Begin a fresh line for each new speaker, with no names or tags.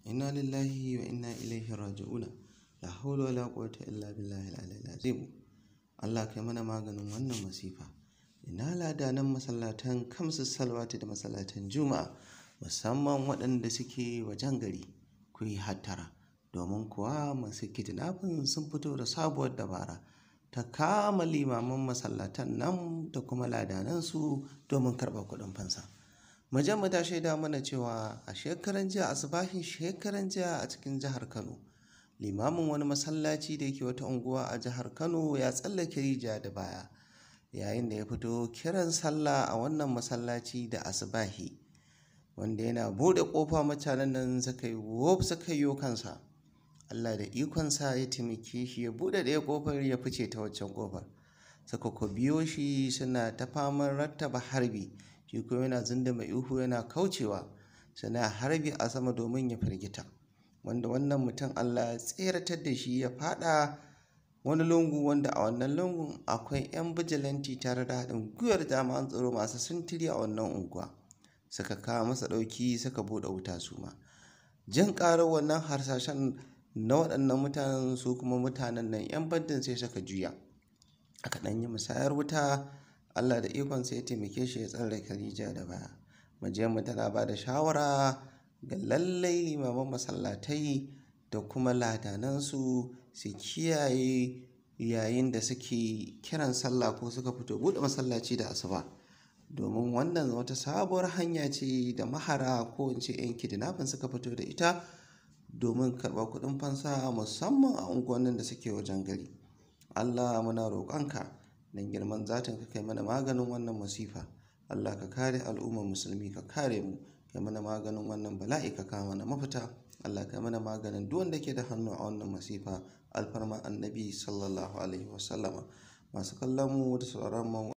Inna lillahi wa inna ilaihi raji'una. La hawla wala quwwata illa billahi al-aliyyil azim. Allah kai mana maganin wannan masifa. Ina ladanan masallatan kamsu salwati da masallatan juma'a, musamman waɗanda suke wajen gari, ku yi hattara. Domin kuwa masu kidnapping sun fito da sabuwar dabara ta kama limaman masallatan nan da kuma ladanansu domin karɓar kuɗin fansa. Majamma ta shaida mana cewa a shekaran jiya, asubahin shekaran jiya, a cikin jihar Kano, limamin wani masallaci da yake wata unguwa a jihar Kano ya tsallake rijiya da baya yayin da ya fito kiran sallah a wannan masallaci da asubahi, wanda yana buɗe ƙofa mutanen nan suka yi wof suka yi kansa. Allah da ikonsa ya taimake shi ya buɗe ɗaya ƙofar ya fice ta waccan ƙofar. Suka ko biyo shi suna ta faman rattaba harbi, shi kuma yana zunduma ihu yana kaucewa, suna harbi a sama domin ya firgita. Wanda wannan mutum Allah ya tseratar da shi ya faɗa wani lungu, wanda a wannan lungun akwai 'yan bijilanti tare da haɗin gwiwar jami'an tsaro masu sintiri a wannan unguwa. Suka kawo masa ɗauki suka buɗe wuta su ma. Jin ƙarar wannan harsashen na waɗannan mutanen, su kuma mutanen nan 'yan bandin sai suka juya. Aka ɗan yi musayar wuta, Allah da ikonsa ya taimake shi ya tsallake rijiya da baya. Majiyarmu tana ba da shawara ga lallai limaman masallatai da kuma ladanansu su kiyaye yayin da suke kiran sallah ko suka fito buɗe masallaci da asuba. Domin wannan wata sabuwar hanya ce da mahara, ko in ce 'yan kidnapping, suka fito da ita domin karɓar kuɗin fansa, musamman a unguwannin da suke wajen gari. Allah muna roƙonka don girman zatinka, kai mana maganin wannan masifa. Allah ka kare al'ummar musulmi, ka kare mu, kai mana maganin wannan bala'i, ka kawo mana mafita. Allah kai mana maganin duk wanda ke da hannu a wannan masifa, alfarma Annabi sallallahu alaihi wasallama. Masu kallon mu da sauraron mu.